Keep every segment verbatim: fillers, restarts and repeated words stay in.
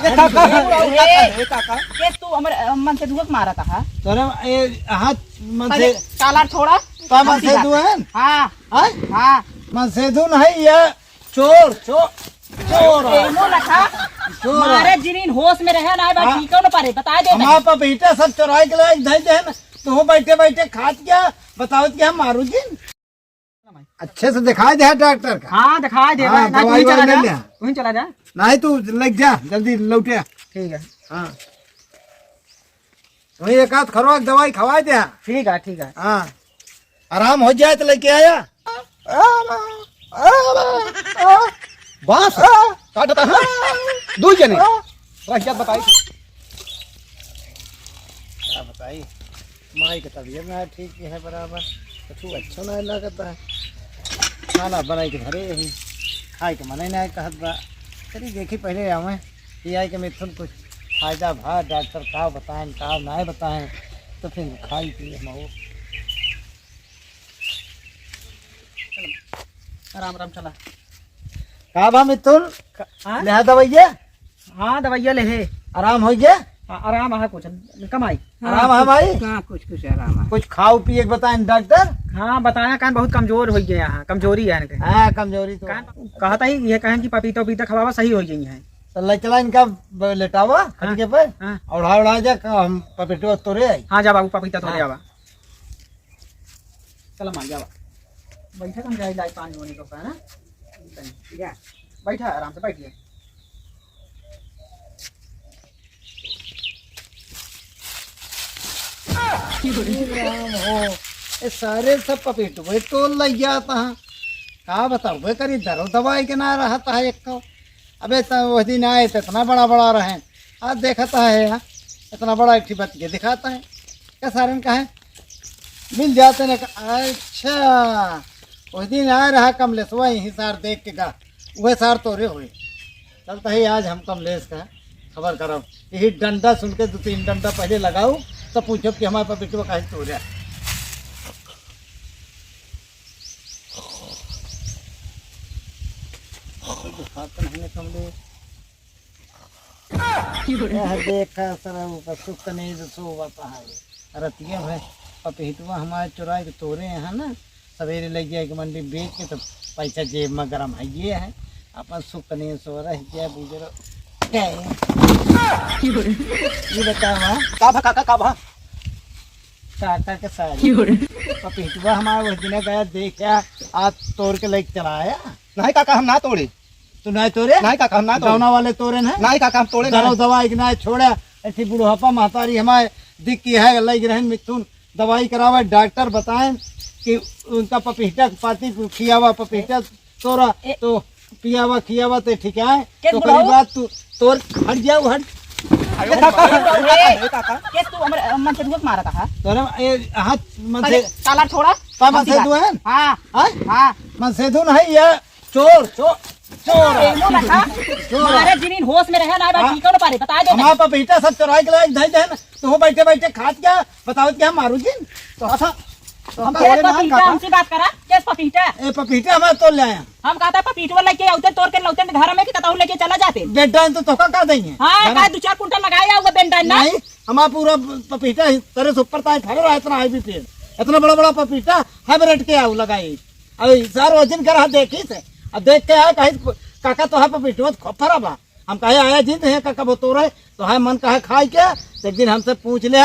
ए, काका, ए, काका, ए, काका। ए, तू हमर, अ, मनसेधुआ के मारत हा। तोरे, ए, हाथ मनसे पहले काला छोड़ा, तो हम मनसेधुआ हैं? हाँ। हैं? हाँ। मनसेधु नहीं, ये चोर, चोर, चोर है। एमो लखा, चोर है। मारे जिनिन होश में रहे ना, बा हाँ। ठीक हो ना पारे, बताए दे हमार तनी। पपीता सब चोराई के लायक धई दे ना, तो वो बैठे बैठे खात क्या, बताओ क्या मारू जिन। अच्छे से दिखाई दे डॉक्टर का। हाँ, दिखाई दे, हाँ, ना, तू दवाई ही चला वाला जा, ले ले। तू ही चला जा। नहीं, तू लग जा, जल्दी लौटे। ठीक है। हाँ। वही एक आध खरोच दवाई खवाई दे। ठीक है, ठीक है। हाँ। आराम हो जाए तो लेके आया। बांस काटता है। दू जने। रह जा, बताई। क्या बताई? माई के तबियत ना ठीक है बराबर, कुछ अच्छा ना लगता है। खाना बनाई के धरे यही, खाए के मने ना कहत बा। चली देखी पहले आवे, ये आई के मिथुन कुछ फायदा भा, डॉक्टर का बताएं, का ना बताएं, तो फिर खाई पी हम वो। आराम, आराम चला। का बा मिथुन? का, हाँ? ले आ दवाइया? हाँ, दवाइया ले है। आराम हो गया? हाँ, आराम है कुछ, कम आई। आराम है भाई? हाँ, कुछ, कुछ आराम है। कुछ खाओ पिए के बताएं डॉक्टर? हाँ, बताया कान बहुत कमजोर हो गया है, कमजोरी है इनके। हाँ, कमजोरी तो कान है। कहता ही ये कहें कि पपीता उपीता खवावा सही हो गई है। तो ले चला इनका ब-, लेटावा हाँ, खटिया पे, हाँ। ओढ़ा ओढ़ा जा, हम पपीता तोरे आई। हाँ, जा बाबू, पपीता तोरे हाँ। आवा। चला मार जावा। बैठा कम जाए, लाई पानी होने को ना। जा। बैठा, आराम से बैठ गया। राम हो, ये सारे सब पपीटुए तोड़ लग जाता है। का बताओ, वे करी दरो दवाई के ना रहता है एक को। अबे त-, वह दिन आए तो इतना बड़ा बड़ा रहे, आज देखता है यार, इतना बड़ा एक ठे बतिया दिखाता है। का सारन का है? मिल जाते न। अच्छा, उस दिन आए रहा कमलेशवा यही सार देख के गा, वह सार तोरे हुए। चलता है आज हम कमलेश का खबर करब। यही डंडा सुन के दो तीन डंडा पहले लगाऊ, तो पूछब कि हमारे पपीटवा काहे तोरे। कोई दिखात नहीं कमलेश। यह देखा सारा ऊपर सुख नहीं तो सोवत है। रतिया भर पपीटवा हमारे चुराए के तोरे हैं ना, सवेरे ले जाए के मंडी बेच के तो पैसा जेब में गरम है ये है। अपन सुख नहीं सो रह गया बुजुर्ग। ये बतावा। का भा काका, का भा? काका के सारी। पपीटवा हमारे उस दिन गया देख, आज तोड़ के लेके चला आया। नहीं काका, हम ना तोड़े। तू नहीं तोड़े? नहीं काका, हम ना तोड़े। गौना वाले तोड़े ना? नहीं काका, हम तोड़े दरो नहीं। दवाई के ना छोड़ा। ऐसी बुढ़ापा महतारी हमारे दिख की है, लग रहन मिथुन दवाई करावे, डॉक्टर बताएं कि उनका पपीता के पाती खियावा, पपीता तोरा ए- तो पियावा खियावा ते ठीक है। के तो बुढ़ऊ? कई बात तू तोर हट जाओ, हट। ए, काका, ए, काका। केस तू हमर, अ, मन से धुआं मारत हा। तोरे, ए, हाथ मन पहले से काला छोड़ा। का मन से धुआं है? हाँ। हाँ? हाँ। मन से धुआं है ये। चोर, चोर, चोर। एमो लखा, चोर। मारे जिनिन होश में रहे ना, भाई, हाँ। ठीक हो ना पारे, बताए दे हमारा ना। पपीता सब चुराई के लायक धई दे ना, तो हो बैठे बैठे खात क्या, बताओ क्या मारू जिन? तो अच्छा, तो हम ए, तोड़े ना पपीता, काका। हमसे बात करा, केस पपीता? ए, पपीता हमारे तोड़ ले आया। हम कहता पपीतवा लेके आउते, तोड़ के लौते घर में कि कतहु लेके चला जाते। बेटा तो तोका का देंगे? हाँ, घर का दो चार कुंटल लगाए आउगा बेंडा ना। नहीं, हमारा पूरा पपीता ही तरे से ऊपर ताई फरे रहा, इतना हाई भी पेड़, इतना बड़ा बड़ा पपीता हाइब्रिड के आऊ लगाई। अब ई सार वजन कर रहा देखी से, अब देख के आया कहीं काका तो है पपीटवा तो खूब फरा बा। हम कहे आया जिन है काका वो तोरे, तो है मन कहे खाए के, तो एक दिन हमसे पूछ ले,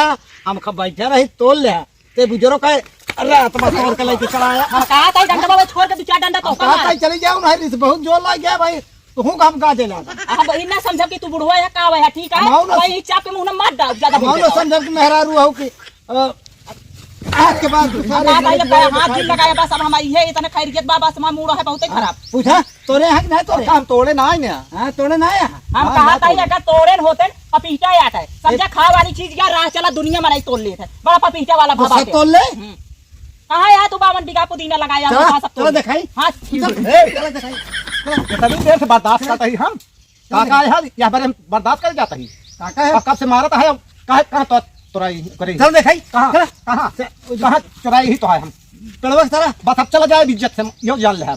हम खा बैठे रही तोड़ ले, ते बुजुर्ग कहे, अरे आत्मा तोड़ के लेके चला आया। हम कहा था डंडा बाबा छोड़ के दो चार डंडा तो हम कहा था चले जाओ ना, इस बहुत जोर लग गया भाई, तो हूँ हम कहा चला। हम इतना समझब कि तू बुढ़वा है का है, ठीक है? हम आओ ना। भाई चाप के मुंह में मार डाल, ज्यादा हम आओ बोल ना देता। समझब कि मेहरारू हो कि, अ, आज के बाद हम दूसरा कहा था, एक ये बार हाथ दिल लगाया, बस अब हमारी है, इतना खैरियत बा, बस हमारा मूड है बहुत ही खराब। पूछा, तोरे यहाँ कि नहीं तोरे? हम तोड़े ना आए ना। हाँ, तोड़े ना आए हैं। हम हाँ, कहा ना था, तोड़े। अगर तोड़े न होते, पपीता याद है। समझा, एक खा वाली चीज क्या राह चला, दुनिया में नहीं तोड़ लेते। बड़ा पपीता वाला तो भवा सब के। तोड़ ले। हम्म। कहाँ यार, तू बावन बीघा पुदीना लगाया चला, हुआ, सब चला तोड़ ले। दिखाई। हाँ, ए, चला दिखाई। चला। इतनी देर से बर्दाश्त करता ही हम। काका है, यहाँ पर हम बर्दाश्त कर जाता ही। काका है। और कब से मारत है, काहे, कहाँ तो तोरा ही करे? चल देखाई। कहाँ? चल। कहाँ? कहाँ चुराई ही तो है हम। पेड़वा के सारा। बस अब चला जाए इज्जत से, यो जान ले हम।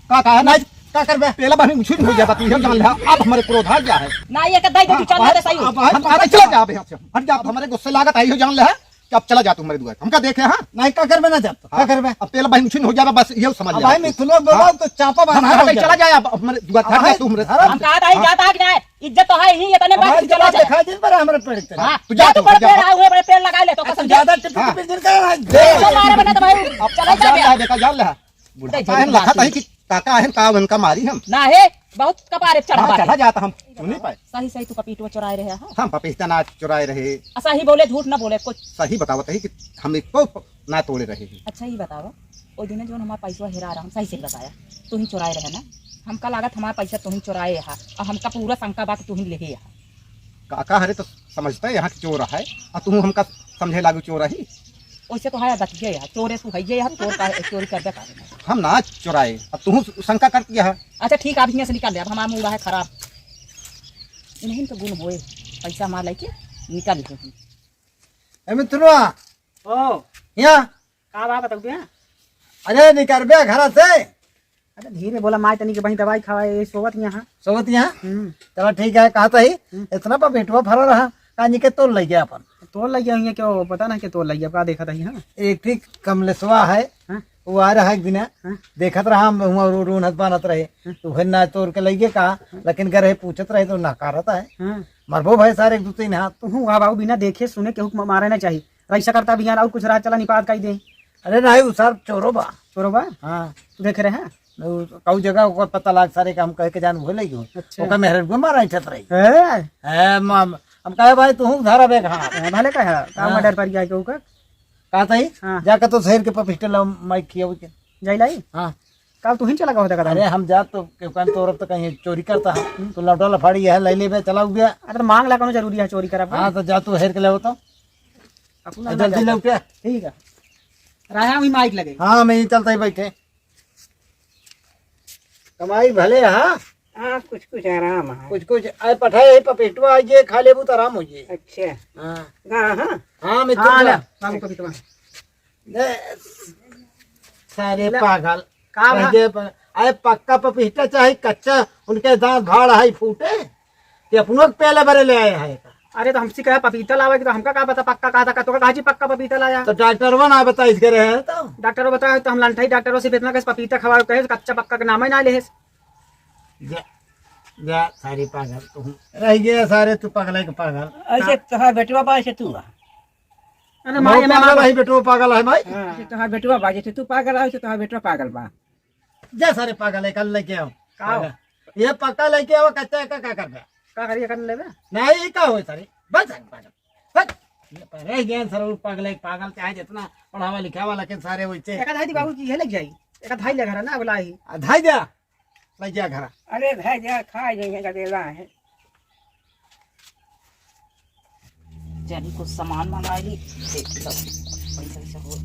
काका है ना? नहीं, का करबे? पेला बहनी मुझे हो जाबा, तू इहो जान ले, अब हमरे क्रोध आ गया है। ना, ये के दे दे, तू चल हाँ, जाते सही। अब हम, अरे चला जा, अबे यहाँ से। हट जा, अब हमरे गुस्से लागत आई हो जान ले, कि अब चला जा तू हमरे दुआर। हमका देखे, हाँ? नहीं, का करबे ना जाब तो, का हाँ, करबे? अब पेला बहनी मुझे हो जाबा, बस इहो समझ अब ले भाई, तू। मिथुनो बोला हाँ। तो चापा हम बना हट हो जाए, जाबे। चला जाए, अब हमरे दुआर, अब हट जा भाई, तू हमरे। धरा हम कहा था, ही हाँ। जाता है कि नहीं? इज्जत तो है ही, ये तने अब बात भाई, चला दिखाई दिन पर हमरे पेड़ के। हाँ, तू जा जा तू तू, पर जा। पेड़ आए हुए, बड़े पेड़ लगा ले, तो हाँ, कसम तू से। ज्यादा टिप हाँ। टिप दिन का है। दे, जो मारे बना तो भाई, अब चला जा, जा बे। जा, बेटा, जा ले। बुढ़ा दे, जान जान लहा था। ही कि काका है, का उनका मारी हम। ना है, बहुत कपारे चढ़ा हाँ, बाटे। चढ़ा जाता हम, सुन नहीं पाए। सही, सही, तू पपीटो चुराए रहे, हाँ? हम पपीता ना चुराए रहे। आ, सही बोले, झूठ ना बोले कुछ। सही बतावत है कि हम एको ना तोड़े रहे हैं। अच्छा, ये बताओ, ओ दिन जो हमारा पैसा हेरा रहा, हम सही से बताया, तू ही चुराए रहे ना? हमका लागत हमारा पैसा तू ही चुराए हा, और हमका पूरा शंका बा कि तू ही लेहे हा। काका हरे तो समझता है यहाँ के चोर है, और तू हमका समझे लागू चोर ही। वैसे तो है, बच गए है, चोर है तू, है ये है, चोर का, चोरी करबे का। हम ना चुराए, अब तू शंका करती है। अच्छा ठीक है, अब यहाँ से निकल ले, अब हमारा मूड है खराब। इन्हीं तो गुण होए, पैसा हमारा लेके निकल ले। ए मिथुनवा, ओ। यहाँ। का बा, बताऊ बे? अरे, निकरबे घर से। अरे, धीरे बोला, माई तनी के बही दवाई खवाए, ये सोवत यहाँ। सोवत यहाँ? हम्म। चला, ठीक है, कहा तो ही, हम्म। इतना पर बेटवा फरा रहा, का निके तोड़ लइ गया अपन। तोड़ लइ गया हुइया, क्यों पता ना कि तोड़ लइ गया, का देखा था ही, हाँ? एक ठीक कमलेसवा है, हाँ? वो आ रहा एक दिन, हाँ? देखत रहा, हम हुआ रो-, रोनत बानत रहे, हाँ? तो फिर ना तोड़ के लइ गया का, हाँ? लेकिन घर है पूछत रहे तो नकारत है। हाँ। मरबो भाई सारे एक दो तीन हाथ। तू हुआ बाबू, बिना देखे सुने केहू के मारे ना चाहिए। रईसा करता बिहान और कुछ रात चला निपात काई दे। अरे नाही, उ सार चोरो बा। चोरो बा? हाँ। तू देखे रहे हैं? उ कऊ जगह ओकर पता लाग सारे का हम कह के जान भूले गयो। अच्छा। ओकर मेहर को मारा इठत रही। है? है, माम, हम कहे भाई तू हूँ धारा बेग हाँ। हाँ, भले कहा, का हाँ। मर्डर पर गया के ओकर? का तई? हाँ। जाके तो शहर के पपिस्टल माइक किया उके। जाई लाई? हाँ। काल तू ही चला गवा था अरे हम जा तो केहू कान तोरब तो कहीं चोरी करता है। हम्म। तो लौटा लफाड़ी है, ले लेबे, चला गया। अरे तो मांग ला, कौनो जरूरी है चोरी करब? हाँ, तो जा तू हेर के ले तो। अपना ए, ना जल्दी जाता। लौटे। ठीक है। रहा हुई माइक लगे। हाँ, मैं ही चलता ही बैठे। कमाई भले, हाँ? हाँ, कुछ कुछ आराम है। कुछ कुछ, आए पठाए, पपेटवा आइए, खा लेबू तो आराम हो जाए। अच्छा। हाँ। हाँ, हाँ। हाँ, मैं हाँ, चल ले, जा। बाबू पपीतवा। ले, सारे ले। पागल। का रह बा? गए प-, अरे पक्का पपीता चाहे कच्चा, उनके दांत भाड़ है फूटे, कि अपनो के पेले भरे ले आए हैं। अरे तो हमसे कहे पपीता लावे कि तो हमका का पता पक्का कहा था, का तो कहा जी पक्का पपीता लाया। तो डॉक्टरवा ना बताइस करे हैं तो। डॉक्टर बताए तो हम लंठाई डॉक्टरों से इतना कहे पपीता खवाओ कहे, कच्चा पक्का के नाम ही ना लेस। जा, जा, सारे पागल तू। रह गया सारे तू पागल के पागल। ऐसे तोहार बेटवा बा, ऐसे तू बा। अरे हम माई, हमें पागल मार। है, बेटवा पागल है भाई। हाँ। ऐसे तोहार बेटवा बा, जैसे तू पागल है, वैसे तोहार बेटवा पागल बा। जा सारे पागल है, कल लेके आओ। का हो? पागल। ये पक्का लेके आओ, कच्चा का, का करबे? का करिए, कर लेबे? नहीं, का होए सारे? बस, बस, बस। ये पर रह गया सारे, वो पागल है, पागल चाहे जितना पढ़ावा लिखावा, लेकिन सारे वैसे। एक आधा दी बाबूजी, ये लग जाई। एक आधा ही लग रहा ना, अगला ही। आ, धाई जा। लइ जा घरा। अरे भाई जा, खा जाइए, गदेला है। चली कुछ सामान मंगा ली, देख लो, पैसा वैसा हो।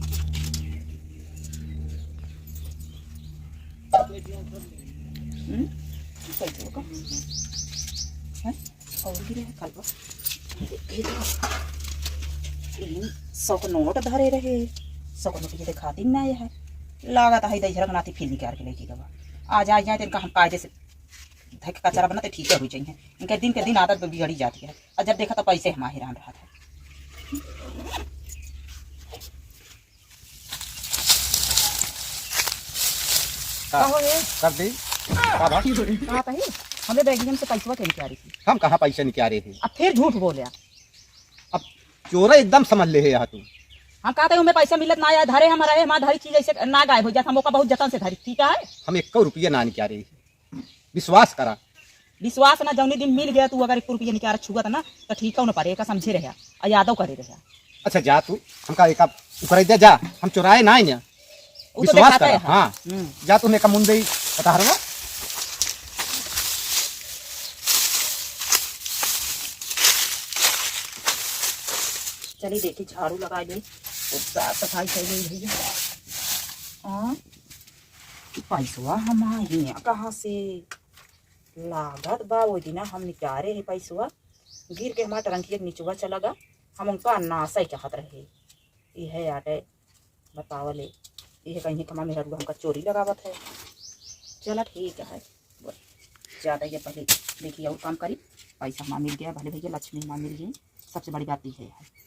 हम्म? पैसा होगा? हैं? और भी रहे कल बा। देखी तो, तीन सौ के नोट धरे रहे, सौ के नोट ये दिखाती ना है। लागत है दहिजरा के नाती फिर निकाल के लेके गवा। आ जाए, जाए तो इनका हम कायदे से धक कचरा बना तो ठीक हो जाइए। इनके दिन के दिन आदत बिगड़ी जाती है। और जब देखा तो पैसे हम हैरान रहा था। का? का हो ये? कर दी? का बा? कहा था ही? हमें बैगियन से पैसवा के निकाली थी। हम कहाँ पैसे निकाले हैं? अब फिर झूठ बोले आप। अब चोरा एकदम समझ ले है यहाँ तू। हम कहा था, हमें पैसा मिलत ना आया, धरे हम रहे, हमारा धरी चीज ऐसे ना गायब हो जाता, हम ओका बहुत जतन से धरी, ठीक है? हम एक रुपया ना निकाले हैं। विश्वास करा। विश्वास ना, जौनी दिन मिल गया तू अगर एक रुपया निकाल छुआ था ना, तो ठीक हो ना परे, एका समझे रहे, आ यादव करे रहे। अच्छा जा तू, हमका एका उकरे दे जा, हम चुराए ना आइया। उ तो विश्वास देखाता करा, है। हाँ। हम्म। जा तू एका मुंदे ही बता रहा। चली देखी झाड़ू लगा ले, साफ सफाई कर ले भैया। हाँ। ई पैसवा हमार हियाँ कहाँ से? लागत बा, ओइ दिना हम निकारे ही पैसवा, गिर के हमार टरंकिया के निचवा चला गा। हम उनका नासै चाहत रहे। इहे आटे बतावले, इहे कहीं कि हमार मेहरुआ हमका चोरी लगावत है। चला ठीक है। प्यार रहिए, पहले देखिए और काम करी, पैसा हमार मिल गया, भले भैया लक्ष्मी हमार मिल गई, सबसे बड़ी बात ये है।